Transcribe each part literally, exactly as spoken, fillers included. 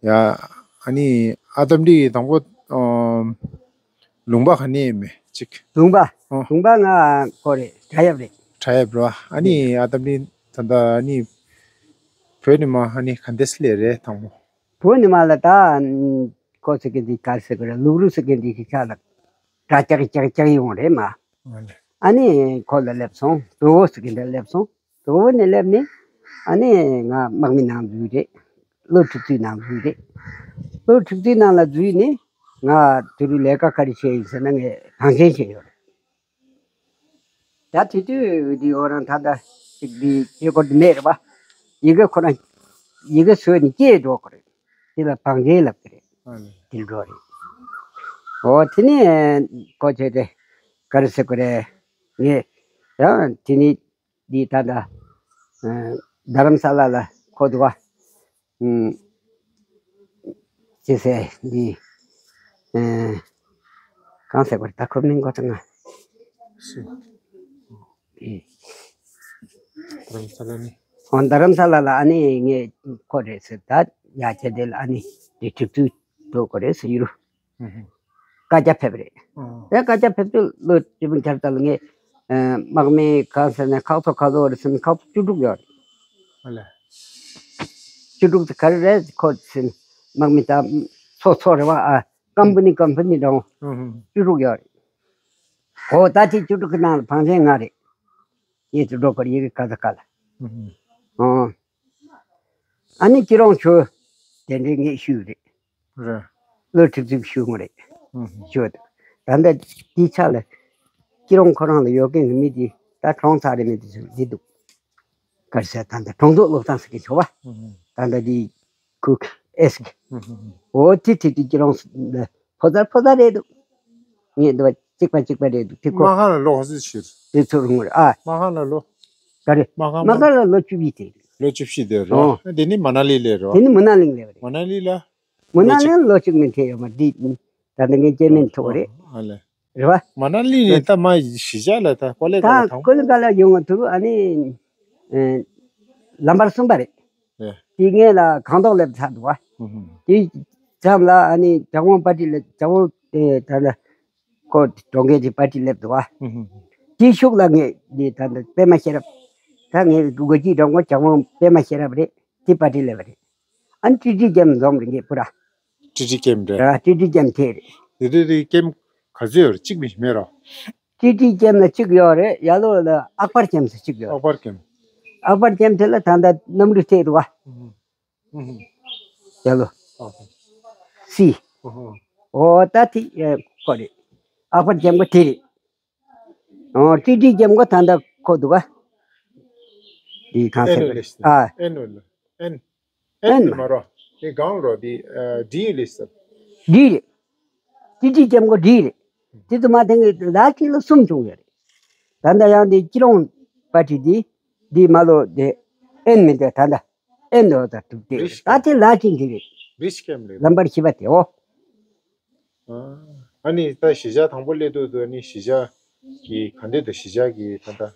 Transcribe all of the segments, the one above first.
ཡ། ཨ་ནི་ཨ་ཏམ་འདི་དང་པོ་ཨམ། ལུང་པ་ག་ནས་ཡིན་མེད་ཅིག་ལུང་པ། ཨོ། ལུང་པ་ང་ཁོ་རེད། བྲག་གཡབ་རེད། བྲག་གཡབ་རེད་བ། ཨ་ནི་ཨ་ཏམ་འདི་ད་ལྟ་ཨ་ནི་བོད་ནས་མར་ཨ་ནི་ག་འདྲས་སླེབས་རེད་དང་པོ། བོད་ནས་མར་ལ་ད་ཁོ་ཟེར་མཁན་འདི་ག་རེ་ཟེར་དགོས་རེད། ལུག་རུ་ཟེར་མཁན་འདི་ཤི་ཆ་ལ་དགྲ་ལྕག་ལྕག་ལྕག་ཡོང་རེད་མ། ཨ་ནི་ཁོ་ལ་སླེབས་སོང་། དོ་བོ་ཟེར་མཁན་འདྲ་སླེབས་སོང་། དོ་བོ་ནས་སླེབས་ནས་ཨ་ནི་ང་དམག་མི་ནང་འཛུལ་རེད། ལོ་དྲུག་ཅུའི་ནང་འཛུལ་རེད། ལོ་དྲུག་ཅུའི་ནང་ལ་འཛུལ་ནས་ང་དེ་རུ་ལས་ཀ་ག་རེ་བྱས་ཡིན་ཟེར་ན་ངས་བང་ཆེན་བྱས་ཡོད་རེད། ད་དེ་དུས་འདི་འོ་རང་ད་ལྟ་ཅིག་འདི་ཡི་སྐོར་འདི་མེད་རེད་བ། ཡི་གེ་ཁོ་རང་ཡི་གེ་བཟོས་ནས་སྐྱེས་འགྲོ་གི་རེད། དེ་ལ་བང་ཆེན་ལབ་ཀྱི་རེད། ཨ་ནི། དེ་འགྲོ་རེད། འོ་དེ་ནས་ཁོ་བྱས་ཏེ་ག་རེ་ཟེར་དགོས་རེད། ངས་ཡང་དེ་ནས་འདི་ད་ལྟ་ཨ་རྡ་རམ་ས་ལ་ལ་ཁོ་འདུག་བ། ཨུམ། ཅེས་ཟེར་འདི། ཨེ། གང་ཟེར་བར་ད་ཁོ་མིང་གོ་ཚང་ང་། སུ། ཨེ། རྡ་རམ་ས་ལ་ནི། ཨོ་རྡ་རམ་ས་ལ་ལ་ཨ་ནི་ངས་ཁོ་རེད་ཟེར། ད་ཡ་ཁྱེད་དེ་ལ་ཨ་ནི་འདི་གྲིབ་ཚུལ་འགྲོ་དགོས་རེད་ཟེར་ཡུ་རུ། ཨུ་ཧུ། བཀའ་རྒྱ་ཕེབས་རེད། ཨོ། དེ་བཀའ་རྒྱ་ཕེབས་དུས་ལོ་བཅུ་བདུན་བརྒྱ་ལ་ངས་ཨ་དམག་མི་གང་ཟེར་ན་ཁག་ཚོ་ག་ཚོད་རེད་ཟེར་ན་ཁག་ཚོ་བཅུ་དྲུག་ཡོད་རེད། ཨ་ལས། བཅུ་དྲུག་དེ་ག་རེ་རེད་ཁོ་ཟེར་ན་དམག་མི་ད་ཚོ་ཚོ་རེད་བ། ཨ་ཀམ་པ་ནི་ཀམ་པ་ནི་འདྲ་བོ་ཨུ་ཧུ། བཅུ་དྲུག་ཡོད་རེད། འོ་ད་ཅིག་བཅུ་དྲུག་གི་ནང་ལ་བང་ཆེན་ང་རེད། ཡིད་དུ་འགྲོ་དགོས་རེད། ཡི་གེ་ག་ས་ག་ལ། ཨུ་ཧུ། ཨོ། ཨ་ནི་སྐྱིད་རོང་ཆུ་དེ་འདྲའི་ངས་ཞུས་རེད། རེད། ལོ་དྲུག་ཅུ་ཞུ་ངོ་རེད། ཨུ་ཧུ། ཞུ་ད་ལྟ་དེའི་ཆ་ལ་སྐྱིད་རོང་ཁོ་རང་ལ་ཡོད་མཁན་གྱི་མི་དེ་ད་གྲོངས་ཚར་རེད། མི་དེ་ཚོ་འདི་འདུག་ག་རེ་ཟེར་ད་ལྟ་གྲོང་ཚོ་སློབ་ཐང་ཟེར་གི་ཆོག་བ། ཨུ་ཧུ། ད་ལྟ་དེ་ཁུག་ཨེས་གི། ཨུ་ཧུ། འོ་དེ་དེ་དེ་སྐྱིད་རོང་ལ་ཕོ་གསར་ཕོ་གསར་རེད་འདུག་ངས་འདི་བ་གཅིག་པ་གཅིག་པ་རེད་འདུག་དེ་ཁོ་མ་ཧ་ལ་ལོ་ག་ཚོད་ཕྱིར། དེ་ཚོ་རུང་རེད་ཨ། མ་ཧ་ལ་ལོ། ག་རེ། མ་ཧ་མ་ཧ་ལ་ལོ་བཅུ་བཞི་དེ་རེད། ལོ་བཅུ་བཞི་དེ་རེད། ཨོ། དེ་ནི་མ་ན་ལི་ལས་རེད། དེ་ནི་མ་ན་ལི་ལས་རེད། མ་ན་ལི་ལ། མ་ན་ལི་ལོ་གཅིག་མིན་ཐེ་ཡོད་མ་འདི། ད་ནི་ངས་སྐྱེ་མིན་ཐོག་རེད། ཨ་ལས། རེད་བ། མ་ན་ལི་ནས་ད་མ་གཞིས་ཆགས་ལ་ད་ཀོ་ལེ་ག་ད་ལ་ཐང་། ཀོ་ལེ་ག་ལ་ཡོང་བ་དུ་ཨ་ནི། ཨེ། ལམ་བར་གསུམ་པ་རེད། ཨེ། དེ་ངས་ལ་གང་ཐོག་སླེབས་ཚར་འདུག་བ། ཨུ་ཧུ། དེ་མཚམས་ལ་ཨ་ནི་ཇག་དབང་པ་ཏི་ལ་ཇག་དབང་དེ་ད་ལ་ཁོ་གྲོང་ཁྱེར་གྱི་པ་ཏི་སླེབས་འདུག་བ། ཨུ་ཧུ། དེའི་ཤུགས་ལ་ངས་འདི་ད་ལྟ་པད་མ་ཤེས་རབ། ད་ངས་སྒོ་ཁྱི་འགྲོ་མགོ་ཇག་དབང་པད་མ་ཤེས་རབ་རེད། དེ་པ་ཏི་སླེབས་པ་རེད། ཨ་ནི་ཀྲི་ཀྲི་ཀེམ་འཛོམས་རེད་ངས་པུ་ར། ཀྲི་ཀྲི་ཀེམ་རེད། ར་ཀྲི་ཀྲི་ཀེམ་དེ་རེད། དེ་དུས་དེ་ཀེམ་ག་ཚོད་ཡོད་རེད། གཅིག་མིན་མེད་རོ། ཀྲི་ཀྲི་ཀེམ་ལ་གཅིག་ཡོད་རེད། ཡ་ལོ་ལ་ཨག་པར་ཀེམ་ཟེར་གཅིག་ཡོད་རེད། ཨག་པར་ཀེམ། ཨག་པར་ཀེམ་དེ་ལ་ད་ལྟ་གནམ་གྲུ་ཐེག་འདུག་བ། ཨུ་ཧུ། ཡ་ལོ། ཨོ་ཧོ། སི། ཨོ་ཧོ། ཨོ་ད་དེ་ཨེ་ཁོ་རེད། ཨག་པར་ཀེམ་གོ་དེ་རེད། ཨོ་ཀྲི་ཀྲི་ཀེམ་གོ་ད་ལྟ་ཁོ་འདུག་ག་དེ་གང་ཟེར་ཨེན་ཨོ་ལེ་སི། ཨ། ཨེན་ཨོ་ལེ། ཨེན། ཨེན་ཨེན་མ་མ་རོ། དེ་གང་རོ་དེ་ཨ་ཌི་ལེ་སི། ཌི་རེད། ཀྲི་ཀྲི་ཀེམ་གོ་ཌི་རེད། དེ་དུ་མ་དེ་ངས་ལ་ཀྲི་ལ་གསུམ་བྱུང་ཡོད་རེད། ད་ལྟ་ཡང་དེ་སྐྱིད་རོང་པ་ཏི་དེ་དེ་མ་ལོ་དེ་ཨེན་མི་འདུག་ད་ལྟ། ཨེ་ནོ་ད་དུ་དེ་རེད། ད་དེ་ལ་ཅིག་འདི་རེད། རིས་ཀེམ་རེད། ལམ་བར་ཤི་བ་དེའོ། ཨ་ནི་ད་གཞིས་ཆགས་དང་པོ་སླེབས་དུས་དུ་ནི་གཞིས་ཆགས་ཀྱི་ག་འདྲ་འདུག་གཞིས་ཆགས་ཀྱི་ད་ལྟ།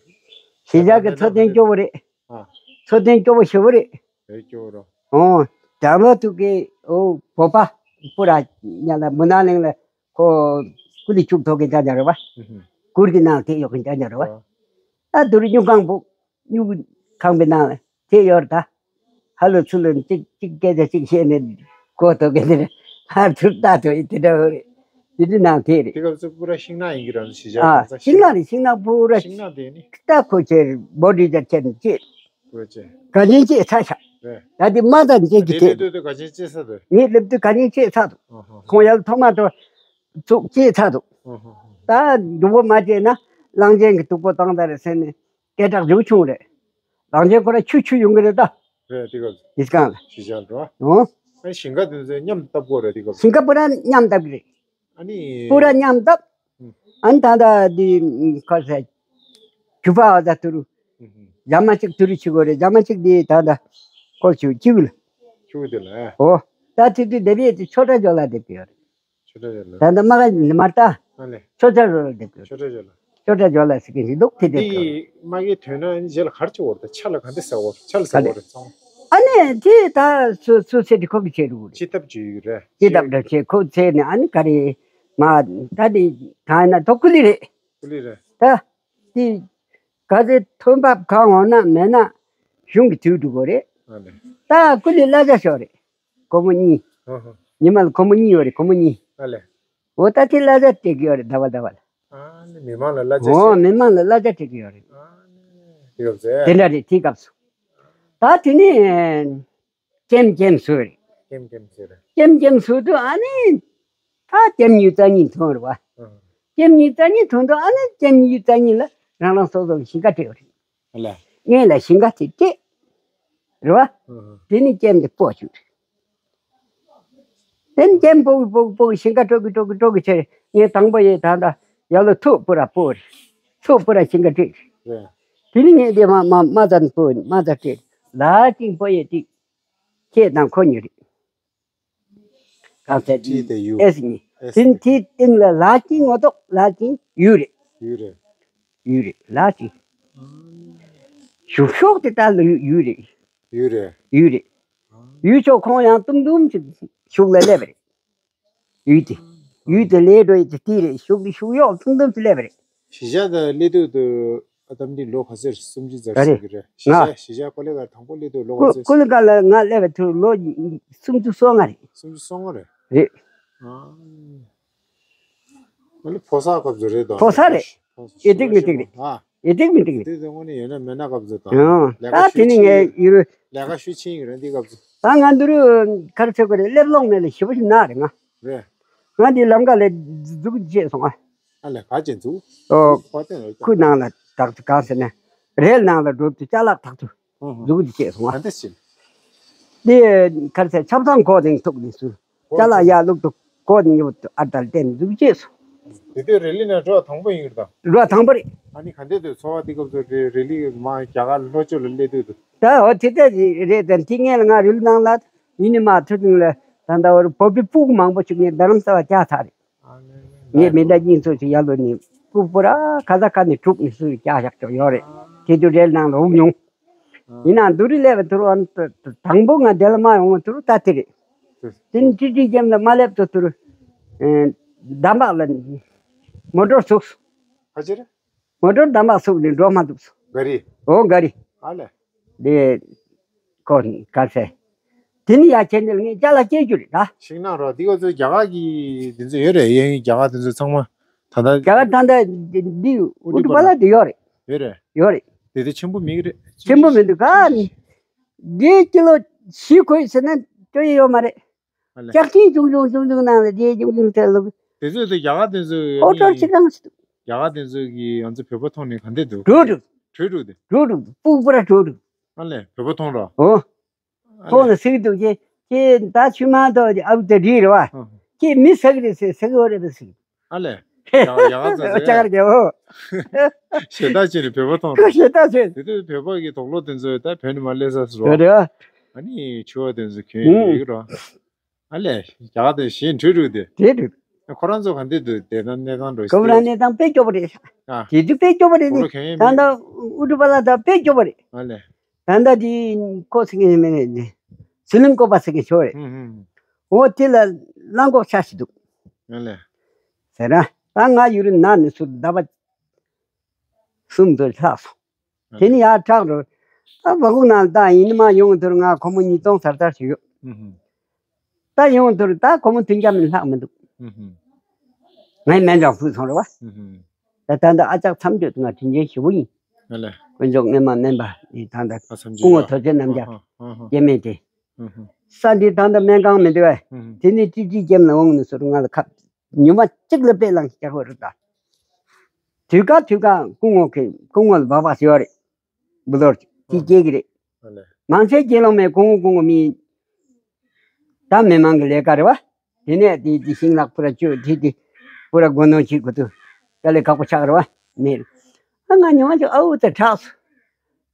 གཞིས་ཆགས་ཀྱི་འཚོ་རྟེན་སྐྱོ་བོ་རེད། ཨ། འཚོ་རྟེན་སྐྱོ་བོ་ཞེ་པོ་རེད། རེད་སྐྱོ་བོ་རོ། ཨོ། དྲང་ལོ་ཐུག་གི་ཨོ་བོད་པ་པུ་ར་ཉ་ལ་མུ་ན་གླིང་ལ་ཁོ་ཀུ་ལི་བཅུག་ཐོག་གི་ད་ཉ་རེད་བ། ཨུ་ཧུ། གུར་གྱི་ནང་དེ་ཡོད་གི་ད་ཉ་རེད་བ། ཨ། ད་དུ་རུ་སྨྱུག་ཁང་བུ། སྨྱུ་གུ་ཁང་པའི་ནང་ལ་དེ་ཡོད་རེད་ད། ཧ་ལོ་ཚུ་ལོ་གཅིག་གཅིག་སྐད་ཆ་གཅིག་བཤད་ནས་གོ་ཐོབ་གི་འདི་རེད། ཧར་ཚུར་ལྟ་ཐོབ་ཡི་དེ་འདྲ་བོ་རེད། དེ་འདྲའི་ནང་དེ་རེད། དེ་སྐབས་སུ་པུ་ར་ཤིང་ནགས་ཡིན་གྱི་རེད། གཞིས་ཆགས་ཨ། གང་ས་ཤིང་ནགས་རེད། ཤིང་ནགས་པུ་ར་ཤིང་ནགས་དེ་ནི་ད་ཁོ་ཁྱེར་བོ་ཌི་ཇར་ཁྱེར་ནས་སྐྱེས། པུ་ར་ཅན། ག་ཉིན་སྐྱེས་ཚར་ཤག་རེད། ད་དེ་མ་ད་སྐྱེས་ཀྱི་དེ་དེ་ལས་དུས་དུ་ག་ཅན་སྐྱེས་ཚར་འདུག་ངས་སླེབས་དུས་ག་ཉིན་སྐྱེས་ཚར་འདུག་ཨ་ཧ་ཧ། ཁོང་ཡར་ཐོག་མ་དུ་ཚུགས་སྐྱེས་ཚར་འདུག་ཨ་ཧ་ཧ། ད་མགྱོགས་པོ་མ་སྐྱེས་ན་གླང་ཆེན་གྱི་སྟུག་པོ་བཏང་ད་རེད་ཟེར་ནས། སྐད་གྲགས་ཞེ་པོ་བྱུང་རེད། གླང་ཆེན་ཁོ་ར་ཆུ་ཆུ་ཡོང་གི་རེད་ད། རེད་དེ་ག་དེ་གང་ལ། གཞིས་ཆགས་འགྲོ། ཨོ། ཨ་ཞིང་ཁ་དེ་ཚོ་མཉམ་བཏབ་དགོས་རེད་དེ་ག་ཞིང་ཁ་པུ་ར་མཉམ་བཏབ་ཀྱི་རེད། ཨ་ནི། པུ་ར་མཉམ་བཏབ། ཨུ། ཨ་ནི་ད་ལྟ་འདི་ཁ་ཟས་རྒྱུ་ཕ་བ་ད་ཐུ་རུ། ཨུ་ཧུ། རྒྱ་མ་གཅིག་ཐུ་རུ་ཆི་དགོས་རེད། རྒྱ་མ་གཅིག་འདི་ད་ལྟ་ཁོ་ཆུ་ཆི་བུ་ལ། ཆུ་བུ་དེ་ལ། ཨོ། ད་ཐུ་ཐུ་དེ་བས་དེ་ཆོ་འདྲ་འཇོག་ལ་དེ་བས་ཡོད་རེད། ཆོ་འདྲ་ལ། ད་ལྟ་མ་ག་ནི་མར་ལྟ། ཨ་ལས། ཆོ་འདྲ་ལ་དེ་བས། ཆོ་འདྲ་ལ། ཆོ་འདྲ་ཇོ་ལ་ཟེར་གྱི་འདུག་དེ་དེ། འདི་མ་གི་དོན་ན་རྗེས་ལ་གར་ཅི་བོར་ད་ཆ་ལ་ག་འདི་ཟ་བོར་ཆ་ལ་ཟ་བོར་ཚང་། ཨ་ནི་དེ་ད་སུ་སུ་ཚེ་དེ་ཁོ་གི་ཆེ་རུ་རེད། ཅི་ཐབས་ཅི་ཡོད་རེད། ཅི་ཐབས་ད་ཆེ་ཁོ་ཚེ་ནི་ཨ་ནི་ག་རེ་མ་ད་དེ་གང་ཡིན་ན་དོ་ཀུ་ལི་རེད། ཀུ་ལི་རེད། ད་དེ་ག་ཚེ་ཐོན་འབབ་གང་འོང་ན་མེད་ན་གཞུང་གི་དུས་འགྲོ་གོ་རེད། ཨ་ནི། ད་ཀུ་ལི་གླ་ཆ་ཤོར་རེད། སྒོར་མོ་གཉིས། ཧ་ཧ། ཉི་མ་ལ་སྒོར་མོ་གཉིས་ཡོད་རེད། སྒོར་མོ་གཉིས། ཨ་ལས། འོ་ད་དེ་གླ་ཆ་སྤྲད་ཀྱི་ཡོད་རེད་ཟླ་བ་ཟླ་བ་ལ། ཨ་ནི་མི་མང་ལ་གླ་ཆ་འོ་སྤྲད། མི་མང་ལ་གླ་ཆ་སྤྲད་ཀྱི་ཡོད་རེད། ཨ་ནི་དེ་སྐབས་སུ། དེ་འདྲ་རེད་དེའི་སྐབས་སུ། ད་དེ་ནས་ཀེམ་ཀེམ་བཟོས་རེད། ཀེམ་ཀེམ་བཟོས་རེད། ཀེམ་ཀེམ་བཟོས་དུས་ཨ་ནི་ད་ཀེམ་ཉིས་རྩ་གཉིས་ཐོན་རེད་བ། ཨ་ཧ། ཀེམ་ཉིས་རྩ་གཉིས་ཐོན་དུས་ཨ་ནི་ཀེམ་ཉིས་རྩ་གཉིས་ལ་རང་རང་སོ་སོ་གི་ཞིང་ཁ་སྤྲད་ཡོད་རེད། ལ། ངས་ལ་ཞིང་ཁ་དེ་སྤྲད། རེད་བ། ཨ་ཧ། དེ་ནི་ཀེམ་དེ་སྤོ་བཅུག་རེད། དེ་ནི་ཀེམ་སྤོ་གི་སྤོ་གི་སྤོ་གི་ཞིང་ཁ་སྤྲོ་གི་སྤྲོ་གི་སྤྲོ་གི་ཆེ་རེད། ངས་དང་པོ་ཡས་ད་ལྟ་ཡར་ལ་ཐུག་པུ་ར་སྤོ་རེད། ཐུག་པུ་ར་ཞིང་ཁ་སྤྲད་རེད། རེད། དེ་ནི་ངས་དེ་མ་མ་མ་ཙམ་སྤོ་མ་ཙམ་སྤྲད་ལ་ཅིག་སྤོ་ཡས་ཏིག་ཁྱེད་དང་ཁོ་གཉིས་རེད། གང་ཟེར་ཏི་དེ་ཡུ། ཨེས་གཉིས། ཨེས་དེ་ནི་དེའི་སྟེང་ལ་ལ་ཅིག་ངོ་ཐོག་ལ་ཅིག་ཡུ་རེད། ཡུ་རེད། ཡུ་རེད་ལ་ཅིག་ཞུགས་ཤོག་དེ་ལྟར་ལ་ཡུ་ཡུ་རེད། ཡུ་རེད། ཡུ་རེད། ཡུ་ཆོག་ཁོང་ཡང་ཏུམ་ཏུམ་ཅིག་ཞུགས་ལ་སླེབས་རེད། ཡུལ་དེ། ཡུལ་དེ་ལས་འགྲོ་ཡི་དེ་དེ་རེད་ཤུགས་དེ་ཤུགས་གཡོག་ཐུང་ཐུང་དུ་སླེབས་རེད། གཞིས་ཆགས་དང་སླེབས་དུས་དུ་ཨ་ཏམ་འདི་ལོ་ག་ཚོད་སུམ་ཅུ་ཙམ་ཟིན་གི་རེད། གཞིས་ཆགས་གཞིས་ཆགས་ཀོ་ལི་གར་དང་པོ་སླེབས་དུས་ལོ་ག་ཚོད། ཀོ་ལི་གར་ལ་ང་སླེབས་པའི་དུས་ལོ་སུམ་ཅུ་སོ་ལྔ་རེད། སུམ་ཅུ་སོ་ལྔ་རེད། རེད། ཨ། ཨ་ནི་ཕོ་གསར་སྐབས་སུ་རེད་དོ། ཕོ་གསར་རེད། ཨེ་ཏིག་མི་ཏིག་རེད། ཨ། ཡི་ཏིག་མི་ཏིག་རེད། དེ་དེ་དངོས་གནས་ཡོད་ན་མེད་ན་སྐབས་སུ་དང་། ཡང་ལས་ད་ཀ་དེ་ཤུགས་ནི་ཆེན་ངས་ཡོད་རུ། ལས་ཀ་ཤུགས་ཆེན་ཡོད་རེད་འདི་སྐབས་སུ། ད་ང་འདི་རུ་གར་ཚོད་ཀ་རེད་སླེབས་ལོང་མེད་ལ་ཞེ་པོ་ཞིག་ན་རེད་ང་། རེད། ང་འདི་ལམ་ཀ་ལས་འཛུགས་བྱས་སོང་ཨ། ཨ་ལས་ག་ཅན་འཛུགས། ཨོ། ཁོ་དེ་ལ་ཁུ་ནང་ལ་དག་ཏུ་གང་ཟེར་ན། རེད་ནང་ལ་འགྲོ་དུས་ཅ་ལག་དག་ཏུ་འཛུགས་བྱས་སོང་ཨ། ཨ་འདི་ཕྱིན། འདི་གར་ཚོད་ཆབ་ཚང་གོ་དེང་ཐུག་ནས་སུ། ཅ་ལག་ཡར་བླུག་ཏུ་བཀོད་ནས་ཡོད་དུ་ཨ་ཏར་བསྟན་འཛུགས་བྱས་སོ། དེ་དུས་རེ་ལི་ནས་འགྲོ་བ་དང་པོ་ཡིན་གྱི་རེད་དམ། འགྲོ་བ་དང་པོ་རེད། ཨ་ནི་ག་འདྲས་དུ་འཚོ་བ་དེ་སྐབས་སུ་རེ་རེ་ལི་མ་རྒྱ་གར་ལྷོ་ཕྱོགས་ལ་སླེབས་དུས་དུ། ད་འོ་དེ་ལྟ་རེད་དང་དེ་ངས་ལ་ང་རེ་ལི་ནང་ལ་ཡིན་ནི་མ་ཐུ་ཐུང་ལ་ད་ལྟ་བར་བོད་པའི་ཕྲུ་གུ་མང་པོ་ཞིག་ངས་རྡ་རམ་ས་ལ་བསྐྱལ་ཚར་རེད། ངས་མི་འདྲ་གཉིས་ཚོ་ཞིག་ཡར་ལོ་ནས་ཕྲུ་གུ་པུ་ར་ཁ་ས་ཁ་ནས་དྲུག་ནས་སུ་བསྐྱལ་བཞག་ཆོག་ཡོད་རེད། དེ་དུས་རེ་ལི་ནང་ལ་འུག་མྱོང་། ཡིན་ནའང་འདུ་རི་སླེབས་པའི་དུས་ཨ་དང་པོ་ང་འདི་ལ་མ་ཡོང་བའི་དུས་ད་དེ་རེད། དེ་ནི་ཀྲི་ཀྲི་ཀེམ་ལ་མ་སླེབས་དུས་དུས་འདམ་བག་ལ་མོ་ཊོར་ཚུགས། ཕ་ཆེར། མོ་ཊོར་འདམ་བག་ཚུགས་ནས་འགྲོ་མ་ཐུབ་སོང་། ག་རེ། འོ་ག་རེ། ཨ་ལས། དེ་ཁོ་ག་ཚེ། དེ་ནི་ཡ་ཁྱེད་འདི་ལ་ངས་ཅ་ལག་སྐྱེལ་རྒྱུ་རེད་ད། ཤིང་ནགས་རོ་འདི་ག་ཚོད་རྒྱ་གར་གྱི་འདི་ཚོ་ཡོད་རེད་ཡིན་རྒྱ་གར་འདི་ཚོ་ཚང་མ། ད་ལྟ། རྒྱ་གར་ད་ལྟ་འདི་ཨུ་ཏུ་པ་ལ་འདི་ཡོད་རེད། ཡོད་རེད། ཡོད་རེད། དེ་དེ་ཆེན་པོ་མིན་གི་རེད། ཆེན་པོ་མི་འདུག་ག་འདི་ཀི་ལོ་བཞི་གོས་ཟེར་ན་སྤྲོད་ཡས་ཡོད་མ་རེད། ཨ་ལས། ལྕགས་ཆེན་ཆུང་ཆུང་ཆུང་ཆུང་ནང་ལ་འདི་ཆུང་ཆུང་ཐལ་ལུག་དེ་ཚོ་དེ་རྒྱ་གར་དེ་ཚོ་ཨོ་ཊོ་གཅིག་རང་ཞིག་འདུག་རྒྱ་གར་དེ་ཚོ་གི་ང་ཚོ་བོད་པ་མཐོང་ནས་ག་འདྲ་འདུག་བྲོས་འགྲོ། བྲོས་འགྲོ་དེ། བྲོས་འགྲོ་སྤུ་པུ་ར་བྲོས་འགྲོ། ཨ་ལས་བོད་པ་མཐོང་ར། ཨོ། ཨ་ཁོང་ལ་ལས། ཟེར་གི་འདུག་ཅེ། ཁྱེད་ད་ཆུ་མ་གཏོགས་ཨ་བུ་དེ་རིགས་རེད་བ། ཨ་ཧ། ཁྱེད་མི་ཟ་གི་རེད་ཟེར་ཟ་གི་ཡོད་རེད་པས་ཟེར། ཨ་ལས། ཡ་ཡ་ག་ཚ་ཟེར། ཅག་རྒྱལ་བོ། ཞེ་ད་ཅེ་ནི་བོད་པ་མཐོང་ར། ཞེ་ད་ཟེར། དེ་དུས་བོད་པ་གི་དོགས་སློང་དེ་ཚོས་ད་བོད་ནས་མ་སླེབས་ས་ཟེར་རོ། རེད་བ། ཨ་ནི་ཆུ་བ་དེ་ཚོ་གྱོན་ཡོད་གི་རོ། ཨ་ལས། རྒྱ་གར་དེ་གཞན་བྲོས་འགྲོ་དེ། དེ་འགྲོ། ཁོ་རང་ཚོ་ག་འདྲས་འདུག་དེ་དང་གནས་སྟངས་འགྲོ་ཁོ་རང་གནས་སྟངས་དཔེ་སྐྱོ་པོ་རེད། ཨ། དེ་དུས་དཔེ་སྐྱོ་པོ་རེད་དེ། ད་ལྟ་ཨུ་ཏུ་པ་ལ་ད་དཔེ་སྐྱོ་པོ་རེད། ཨ་ལས། ད་ལྟ་དེ་ཁོ་ཟེར་མཁན་མེད་ནས་ཟི་ལིང་ཀོ་པ་ཟེར་མཁན་ཤོར་རེད། ཧུམ་ཧུམ། འོ་དེ་ལ་གླང་གོག་ཤ་ཞིག་འདུག་ཨ་ལས། ཟེར་ན་ད་ང་ཡུ་རུ་ན་ནས་ཚུར་ཟླ་བ་གསུམ་དུ་ལྷག་སོང་། དེ་ནི་ཡར་བྲག་རུ། ད་བ་ཁུག་ནང་ལ་ད་ཡིན་ནི་མ་ཡོང་དུར་ང་ཁོ་མོ་ཉིས་སྟོང་ཟར་ཟར་ཞིག་ཡོད། ཧུམ་ཧུམ། ད་ཡོང་དུར་ད་ཁོ་མོ་མཐུན་རྐྱབ་ནི་ལྷག་མི་འདུག་ཧུམ་ཧུམ། ངའི་སྨན་ལྗོངས་ཕུད་སོང་རེད་བ། ཧུམ་ཧུམ། ད་ད་ད་ཨ་ཅག་མཚམས་གཅོད་དུ་ང་དྲིན་ཆེན་ཞེ་པོ་ཡིན། ཨ་ལས། དཀོན་མཆོག་སྔོན་མ་སྨན་པ་ཡིན་ད་ད། ཨ་མཚམས་སྐུ་ངོ་གཅོད་ཡ། ཐོ་ཚེ་རྣམ་རྒྱལ། ཧ་ཧ་ཧ་ཧ། སྐྱེ་དམན་དེ། ཧུམ་ཧུམ། ས་འདི་ད་ད་སྨན་ཁང་མི་འདུག་བས། ཧུམ་ཧུམ། དེ་ནི་ཅི་ཅི་སྐྱེམས་ལ་འོང་ནི་ཟུར་ང་ལ་ཁབ། ཉི་མ་གཅིག་ལ་དཔེ་བླངས་ཀྱི་རྒྱག་དགོས་རེད་ད། དུས་སྐབས་དུས་སྐབས་སྐུ་ངོ་གི་སྐུ་ངོ་ལ་སྦག་སྦག་ཞུ་བ་རེད། འབུ་ལོར་ཅིག་ཅིག་སྐྱེ་གི་རེད། ཨ་ལས། མང་ཆེ་སྐྱེ་ལོང་མེད་སྐུ་ངོ་སྐུ་ངོ་མི། ད་མི་མང་གི་ལས་ཀ་རེད་བ། དེ་ནས་དེ་དེ་ཤིང་ནགས་པུ་ར་བཅོས་དེ་དེ་པུ་ར་སྒོ་ནོར་བྱེད་དགོས་དུས་དཀའ་ལས་ཁག་པོ་ཆགས་རེད་བ། མེད། ཨ་ང་ཉི་མ་ཅིག་ཨ་འུ་ཚ་དྲགས་སོ།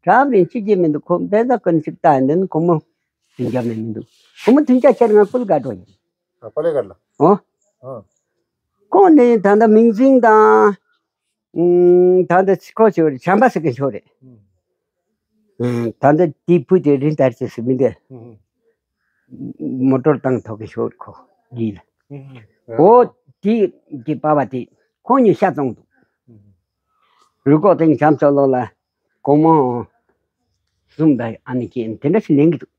དྲགས་རིང་ཅི་བྱེད་མི་འདུག་ཁོ་བན་ཟ་ཀུན་ཞིག་ལྟ་ཡིན་ཁོ་མོ་དུན་རྒྱབ་ནས་མི་འདུག་ཁོ་མོ་དུན་རྒྱ་ཁྱེར་ང་ཀུལ་དགའ་འགྲོ་ཡིན། ཨ་པ་ལེ་གར་ལ། ཨོ། ཨ། ཁོང་ནི་ད་ལྟ་མིང་སྲིང་དང་། ཨུམ། ད་ལྟ་ཁོ་ཚོ་བྱམས་པ་ཟེར་མཁན་ཚོ་རེད། ཨུམ། ད་ལྟ་དེའི་བུ་དེ་རིན་ལྟར་ཅེས་སུ་མི་འདི། མོ་ཊོར་བཏང་ཐོག་གི་ཤོར་ཁོ་གིས་ལ། ཨོ་དེ་གི་པ་བ་དེ་ཁོང་གཉིས་ཤ་བཙོང་འདུག་རུས་ཁོག་སྟེང་བྱམས་ཚོ་ལོ་ལ་སྒོར་མོ་གསུམ་དང་ཨ་ནི་ཁྱེད་དེ་འདྲ་ཞིག་ལེན་གི་འདུག་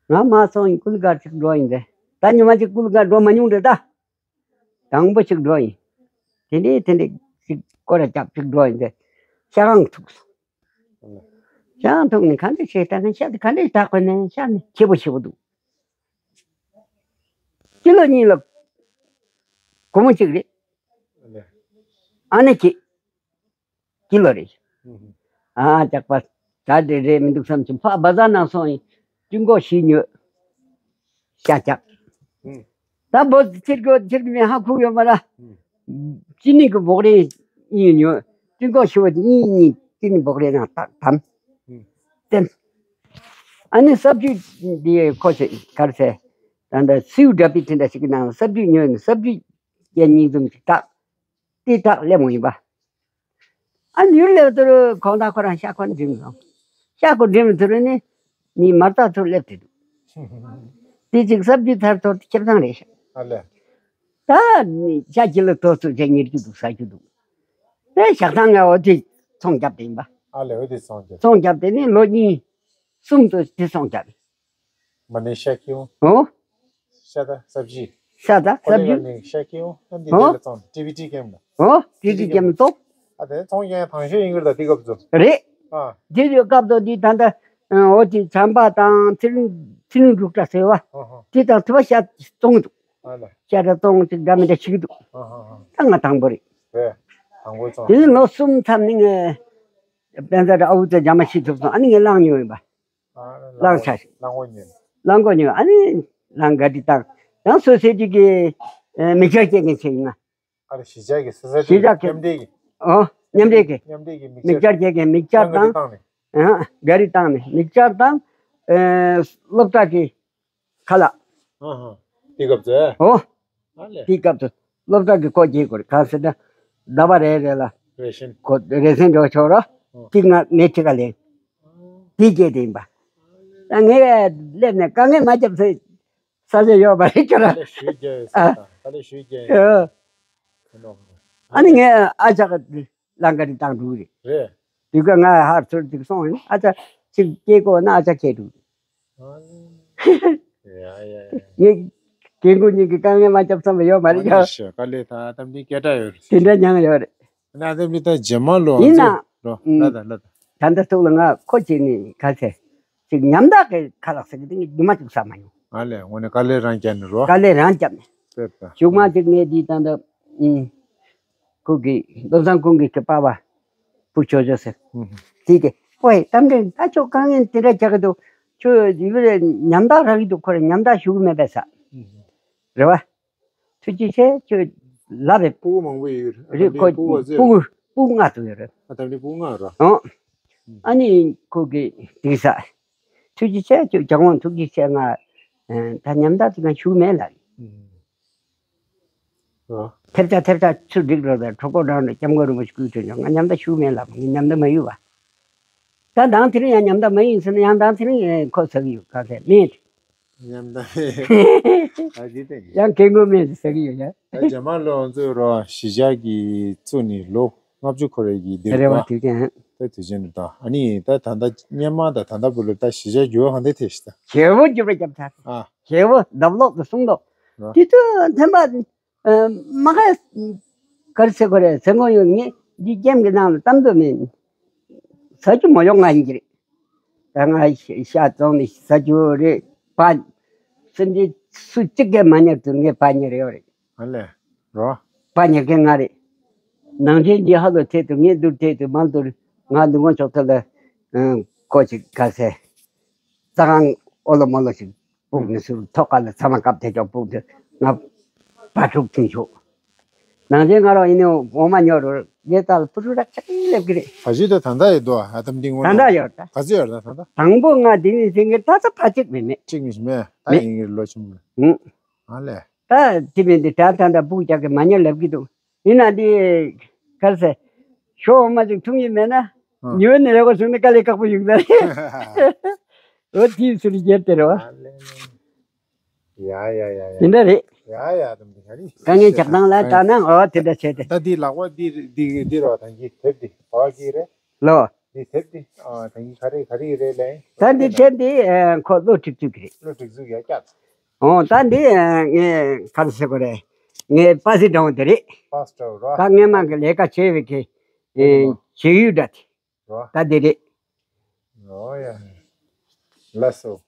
ང་མ་སོང་ཡིན་ཀུ་ལི་གར་ཅིག་འགྲོ་ཡིན་ཏེ། ད་ཉི་མ་ཅིག་ཀུ་ལི་གར་འགྲོ་མ་མྱོང་རེད་ད། དང་པོ་ཅིག་འགྲོ་ཡིན། དེ་འདྲའི་དེ་འདྲའི་ཅིག་སྐོར་ར་རྒྱབ་ཅིག་འགྲོ་ཡིན་ཏེ། ཤ་རང་ཐུག་སོང་། ཤ་རང་ཐུག་ནས་ག་འདྲ་བྱས་ད་ནི་ཤ་དེ་ག་འདྲ་བཏགས་པ་ནས་ཤ་ནི་ཆེ་པོ་ཆེ་པོ་འདུག་སྤྱི་ལོ་གཉིས་ལ་སྒོར་མོ་གཅིག་རེད། ཨ་ནི་ཁྱེད་ཀི་ལོ་རེད། ཨ་ཇག་པ་ད་དེ་རེད་མི་འདུག་བསམ་གྱི་ཕ་བ་ཟ་ནང་སོང་ཡིན། སྤྲིན་གོག་ཞིག་ཉོས། ཤ་ཆག་ད་བོ་ཚིར་གོ་ཚིར་གི་མི་ཧ་ཁུག་ཡོད་མ་ར། ཅི་ནི་གི་བོག་རེ་གཉིས་ཉོས། སྤྲིན་གོག་ཞི་བ་གཉིས་གཉིས་ཅི་ནི་བོག་རེ་ནང་ཏག་དམ། བསྟན། ཨ་ནི་ས་བཅུད་འདི་ཁོ་ཆེ་གར་ཚེ། ད་ལྟ་སིའུ་འདྲ་པི་དེ་འདྲ་ཞིག་གི་ནང་ལ་ས་བཅུད་ཉོས་ནས་ས་བཅུད་རྒྱན་གཉིས་འཛོམས་ཅིག་བཏགས། དེ་བཏགས་སླེབས་འོང་ཡིན་པ། ཨ་མྱུར་སླེབས་དུས་ཁོང་དང་ཁོ་རང་ཤ་ཁོ་འགྲིམ་སོང་། ཤ་ཁོ་འགྲིམ་དུས་ནི་མི་མར་ཐག་ཚུར་སླེབས་དེ་འདུག་དེ་ཅིག་ས་བཅུད་ཐར་ཐོར་ཁྱེར་ཐང་རེད་ཤག་ཨ་ལས། ད་ནི་ཤ་ཁྱི་ལ་ཐོ་ཚུར་བྱས་ཉེར་རྒྱུ་འདུག་ཟ་རྒྱུ་འདུག་དེ་ཞག་ཐང་ང་འོ་དེ་ཚོང་རྒྱབ་དེ་ཡིན་པ། ཨ་ལས་འོ་དེ་ཚོང་རྒྱབ། ཚོང་རྒྱབ་དེ་ནི་ལོ་གཉིས་གསུམ་དུ་དེ་ཚོང་རྒྱབ། མ་ནི་ཤ་ཁྱི་འོ། ཨོ། ཤ་ད་སབ་ཇི། ཤ་ད་ཁོ་ལེ་སབ་ཇི། ཡ་ནི་ཤ་ཁྱི་འོ་ཨ་འདི་ཨོ། དེ་ལ་ཚོང་ཊི་བི་ཊི་ཀེམ་ལ། ཨོ་ཊི་བི་ཊི་ཀེམ་ལ་ཚོང་། ཨ་དེ་ཚོང་རྒྱག་ཐང་ཤོས་ཡིན་གི་རེད་ད་དེ་སྐབས་སུ། རེད། ཨ། དེ་ཡོད་སྐབས་དུ་འདི་ད་ལྟ་འོ་དེ་བྱམས་པ་དང་ཚེ་རིང་ཚེ་རིང་འབྲུག་སྒྲ་ཟེར་བ། ཨ་ཧ། དེ་དང་ཐུ་བ་ཤ་བཙོང་འདུག་ཨ་ལ། ཤ་ད་བཙོང་ཅིག་འདྲ་མི་འདྲ་ཞིག་འདུག་ཨ་ཧ་ཧ། ད་ང་དང་པོ་རེད། རེད། དང་པོ་བཙོང་། དེ་ནི་ལོ་གསུམ་ཚར་ནི་ངས་དཔལ་མཛད་ཨ་ཝུ་ཙེ་རྒྱ་མ་ཤི་ཐུབ་སོང་ཨ་ནི་ངས་བླངས་མྱོང་ཡིན་པ། ཨ་བླངས་ཆ་ཞིག་བླངས་གོ་ཉོན། བླངས་གོ་ཉོན་ཨ་ནི་བླངས་ག་དྲི་བཏང་། ཡང་སོ་སོའི་གཅིག་གི་མི་སྐྱར་སྐྱེ་མཁན་ཆེ་ཡིན་ན། ཨ་རེ་གཞིས་ཆགས་ཀྱི་ས་ས་གཞིས་ཆགས་ཀྱི་མཉམ་འབྲེལ་གྱི། ཨོ་མཉམ་འབྲེལ་གྱི་མཉམ་འབྲེལ་གྱི་མི་མི་སྐྱར་སྐྱེ་མཁན་མི་སྐྱར་བླངས་ག་དྲི་དང་། བཏང་ནས། ཨ་ག་རི་བཏང་ནས་མི་སྐྱར་དང་། སློབ་གྲྭ་གི་ཁ་ལག་ཨ་ཧ། དེ་སྐབས་ཚེ། ཨོ། ཨ་ལས། དེའི་སྐབས་སུ་སློབ་གྲྭ་གི་སྐོར་གྱི་སྐོར་གང་ཟེར་ན། ཟླ་བ་རེ་རེ་ལ་རེ་ཤན། ཁོ་རེ་ཤན་འགྲོ་ཆོག་རོ། ཨོ། དེ་ང་ནས་ཁྲི་ཀ་ལེན། དེ་སྐྱེས་དེ་ཡིན་པ། ད་ངས་སླེབས་ནས་དཀའ་ངལ་མ་བརྒྱབ་ཚེ་ས་ཆ་ཡོད་པ་རེད་ཁྱོད་ར། ད་ལས་ཞུས་རྒྱ་ཡོད་ཨ། ས་ད་ལས་ཞུས་རྒྱ་ཡོད། ཨོ། ཨ་ནི་ངས་ཨ་ཅག་གི་ལང་ཀ་རི་བཏང་འགྲོ་གི་རེད། རེད། དུས་ཀ་ང་ཧར་ཚུར་ཅིག་སོང་ཡིན་ཨ་ཅག་ཅིག་སྐྱེས་གོ་ན་ཨ་ཅག་ཁྱེད་འགྲོ་གི་རེད། ཡ་ཡ་ཡ། ངས་རྒན་རྒོན་གཉིས་ཀྱི་དཀའ་ངལ་མ་བརྒྱབ་བསམ་པ་ཡོད་མ་རེད་ཡ། དཀའ་ལས་ད་གཏམ་གྱི་སྐད་གྲགས་ཡོད་རེད། དེ་འདྲ་མྱངས་ཡོད་རེད། ན་དེ་མི་ད་རྗེས་མ་ལོ་ཡིན་ན། ལོ་ལ་ད་ལ་ད། ད་ལྟ་ཐུག་ལ་ང་ཁོ་ཅིག་ནི་ག་ཚད་ཅིག་ཉམ་ཐག་གི་ཁ་ལག་ཟེར་གི་དེ་ངས་རྒྱུ་མ་ཅིག་ཟ་མ་མྱོང་། ཨ་ལས་དངོས་གནས་དཀའ་ལས་རང་བརྒྱབ་ནས་རོ། དཀའ་ལས་རང་བརྒྱབ་ནས། དཔེ་ད། གཞུག་མ་ཅིག་ངས་འདི་ད་ལྟ་ཨུམ། ཁོ་གི་བློ་བཟང་ཀུན་དགའི་གི་པ་བ། བུ་ཅོ་ཅོ་ཟེར། ཨུམ། དེ་གི་ཨོའི་གཏམ་འདྲེན་ད་ཆོ་དཀའ་ངལ་དེ་འདྲ་རྒྱག་གི་འདུག་ཁྱོད་ཡུལ་ལ་ཉམ་ཐག་རག་གི་འདུག་ཁོ་ར་ཉམ་ཐག་ཞུ་གི་མེད་པས་ས། ཨུམ། རེད་བ། ཐུགས་རྗེ་ཆེ་ཁྱོད་ལབ་རེད། སྤུ་གུ་མང་པོ་ཡོད་རེད། རེད་ཁོ་སྤུ་གུ་སྤུ་གུ་སྤུ་གུ་ལྔ་ཙམ་ཡོད་རེད། ཨ་ད་ནི་སྤུ་གུ་ལྔ་ར། ཨོ། ཨ་ནི་ཁོ་གི་དེ་ས། ཐུགས་རྗེ་ཆེ་ཁྱོད་རྒྱལ་དབང་ཐུགས་རྗེ་ཆེ་ང་ད་ཉམ་ཐག་དེ་ག་ཞུ་མེད་ལ། ཨོ། ཐེབས་ཆག་ཐེབས་ཆག་ཚུར་འགྲིག་རོགས་དང་གྲོགས་པོ་རང་རེད་སྐྱབས་མགོན་རིན་པོ་ཆེ་སྐུའི་དྲིན་ཆེན་ང་ཉམ་ཐག་ཞུ་མེད་ལ་ངས་ཉམ་ཐག་མ་ཡོད་བ། ད་མདང་དེ་རིང་ཡང་ཉམ་ཐག་མ་ཡིན་ཟེར་ན་ཡང་མདང་དེ་རིང་ཁོ་ཟ་གི་ཡོད་ག་ཚད་མེད། ཉམ་ཐག་ཨ་ཇི་ཏེ་ཡང་རྒན་རྒོན་མེད་ཟེར་ཟ་གི་ཡོད་ཡ། ད་རྗེས་མ་ལོ་ང་ཚོའི་རོ་གཞིས་ཆགས་ཀྱི་བཙུགས་ནས་ལོ་ལྔ་བཅུ་འཁོར་བའི་གི་འདིར་རེ་བ་ད་དུས་ཆེན་ད་ཨ་ནི་ད་ད་ལྟ་སྔོན་མ་ད་ད་ལྟ་བུ་ལ་ད་གཞིས་ཆགས་འགྱུར་བ་གང་དེ་ཐེབས་ཤི་ད་ཇེ་བོ་འགྱུར་བ་རྒྱབ་ཚར། ཨ་ཇེ་བོ་ལྡབ་ལོག་ཏུ་གསུང་ལྡོག་རོ། དེ་དུས་ཐེམ་པ། མ་ག་གར་ཟེར་གོ་རེད་ཟེར་གོ་ཡོད་ངས་འདི་ཀེམ་གི་ནང་ལ་གཏམ་དུ་མིན། ཟ་རྒྱུ་མ་ཡོང་ང་ཡིན་གྱི་རེད། ད་ང་ཤ་བཙོང་ནས་ཟ་རྒྱུ་རེད་པ། སེམས་ཅན་སུ་གཅིག་གིས་མ་ཉར་དུས་ངས་ཕར་ཉར་ཡོད་རེད། ཨ་ལས་རོ། ཕར་ཉར་མཁན་ང་རེད། ནང་ཆེན་འདི་ཧ་ལོ་ཐད་དུ་ངས་འདུར་ཐད་དུ་མང་དུ་ང་འདུ་མགོ་ཆོག་ཐད་ལ་ཁོ་ཅིག་ག་ཟེ། རྩྭ་ཁང་ཨོ་ལོ་མོ་ལོ་ཞིག་སྤུག་ནས་སུ་ཐོག་ཁ་ལ་ཚ་མ་བཀབ་དེ་ཅོག་སྤུག་དེ་ང་བ་ཕྲུག་ཐུང་ཆོག་ནང་ཆེན་ང་རང་ཡིན་ནོ་འོ་མ་ཉོ་རུ་ངའི་ལྟ་ལ་ཕུ་ཕྲུག་རག་ཆག་ལེབ་ཀི་རེད། ཕ་ཤུལ་དུ་ད་ལྟ་ཡོད་དོ་ཨ་དམ་ཏིང་ངོ་ད་ལྟ་ཡོད་ད། ག་ཚོད་ཡོད་ད་ད་ལྟ། དང་པོ་ང་འདི་ནས་ཟིན་གི་ད་ཚ་ཕ་གཅིག་མེད་མེད། གཅིག་མི་ཤི་མེད་ད་མེད། ཡིན་གི་ལོ་ཆུང་མོ། ཨ་ལས། ད་དེ་མིན་དེ་ད་ད་ད་སྤུག་རྒྱག་གི་མ་ཉོ་ལབ་གི་འདུག་ཡིན་ན་འདི་གར་ཟེ། ཞོ་འོ་མ་ཅིག་འཐུང་ཡི་མེད་ན། ཉི་འོད་ནས་རེ་བ་བྱུང་ན་དཀའ་ལས་ཁག་པོ་ཡོང་ད་རེད། འོ་དེའི་ཚུལ་རྒྱལ་དེ་རེད་བ། ཡ་ཡ་ཡ་ཡ། དེ་འདྲ་རེད། ཡ་ཡ་དམ་དེ་ག་རེད། དཀའ་ངལ་ཆགས་སྡང་ལ་ལྟ་ན་འོ་དེ་འདྲ་བྱས་ཏེ། ད་འདི་ལག་པ་འདི་འདི་འདི་རོ་ད་འདི་དེབ་འདི་བ་གི་རེད། ལོ། འདི་དེབ་འདི་ཨ་ད་འདི་ག་རེ་ག་རེ་རེད་ལས། ད་འདི་དེབ་འདི་ཁོ་ལོ་དྲུག་ཅུ་གི་རེད། ལོ་དྲུག་ཅུ་ཡ་སྐྱ། འོ་ད་འདི་ངས་ག་རེ་ཟེར་དགོས་རེད། ངས་པ་སི་འདྲ་བོ་དེ་རེད། པ་སི་ཏྲ་རོ། ད་སྔས་མ་གི་ལས་ཀ་བྱས་པའི་གི་བྱེད་ཡུལ་འདྲ་དེ། རོ། ད་འདི་རེད། རོ་ཡ། ལགས་སོ།